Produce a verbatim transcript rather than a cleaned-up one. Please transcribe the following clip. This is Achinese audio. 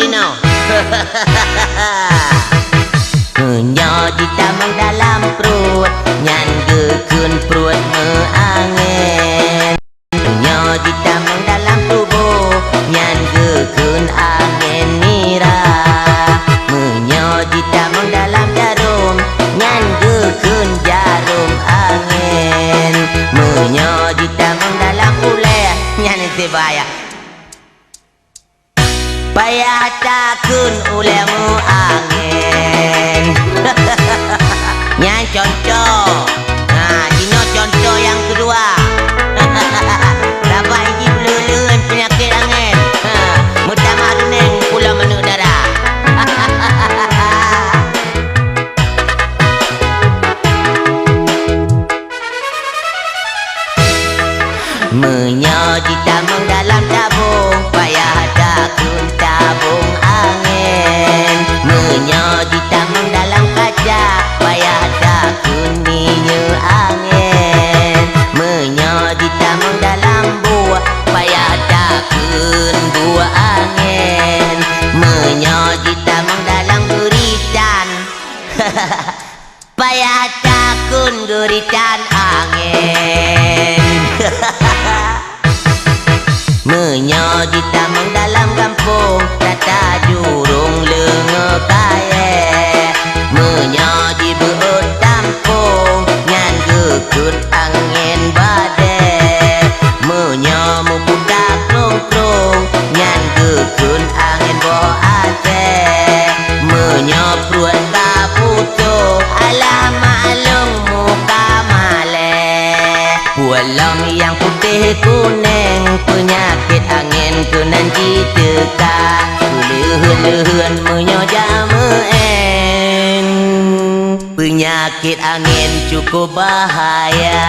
Inoe. Meunyoe jitamong dalam pruet, nyan geukheun pruet meuangén. Meunyoe jitamong dalam tuboh, nyan geukheun angén mirah. Meunyoe jitamong dalam jarôm, nyan geukheun jarôm angén. Meunyoe jitamong dalam ulee, nyan isi bahaya. Payah takheun ulée meuangén. Nyan contoh. Nah, jinoe contoh nyang keudua. Saban jih leuh-leuh peunyakét angén. Ha, meutamah reuneng pulo manök dara. Meunyoe jitamong dalam tabong, payah takheun tabong angén. Meunyoe jitamong dalam kaca, payah takheun minyeuk angén. Meunyoe jitamong dalam buet, payah takheun buet angén. Meunyoe jitamong dalam geuritan, payah takheun geuritan angén. Meunyoe jitamong dalam gampông, tata jurông leungoe kayée. Meunyoe jibeuôt tampông, nyan geukheun angén badée. Meunyoe muputa krông-krông, nyan geukheun angén boh asée. Meunyoe pruet ka putôh, alah maklum muka malée. Peue lom nyang putéh kunéng, peunyakét angén keunan jiteuka. Peuleuheuen-leuheuen meunyoe jameuén, peunyakét angén cukup bahaya.